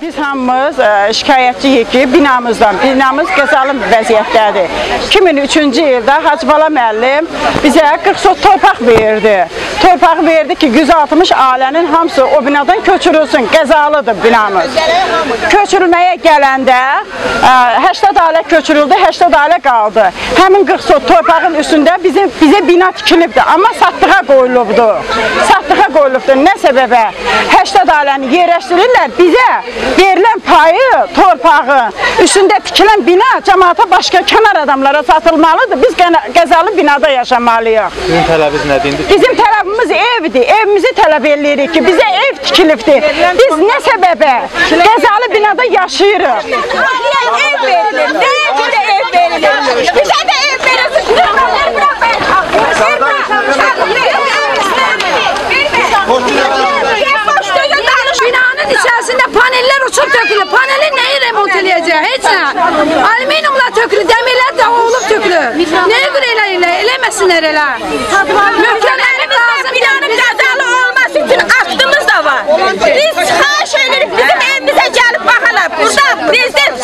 Biz hamımız şikayətçiyik ki, binamızdan, binamız qəzalı vəziyyətdədir. 2003-cü ildə Hacıbala müəllim bizə 40 sot torpaq verdi. Torpaq verdi ki, 160 ailənin hamısı o binadan köçürülsün, qəzalıdır binamız. Köçürülməyə gələndə 80 ailə köçürüldü, 80 ailə qaldı. Həmin 40 sot torpağın üstündə bizə bina tikilibdir, amma satdığa qoyulubdur. Satdığa qoyulubdur. Nə səbəbə? 80 ailəni yerləşdirirlər, bizə verilən payı, torpağı, üstündə tikilən bina cəmaata başqa kənar adamlara satılmalıdır. Biz qəzalı binada yaşamalıyıq. Sizin tələbiniz nədir indi? Bizim tələbimiz evdir. Evimizi tələb edirik ki, bizə ev tikilibdir. Biz nə səbəbə qəzalı binada yaşayırıq? Ev verilir. Nəyə görə ev verilir? Bizə də ev verilsin. Binanın içərisində paneller uçub tökülür. Paneli nəyi remont eləyəcək? Heç nə. Alüminyumla tökülür, dəmirlər də olub tökülür. Nəyə görə eləyirlər? Eləməsinlər elə. Möhkəm ev lazım. Binanın qəzalı olması üçün aktımız da var. Biz xahiş edirik, bizim evimizə gəlib baxarlar. Burada prezident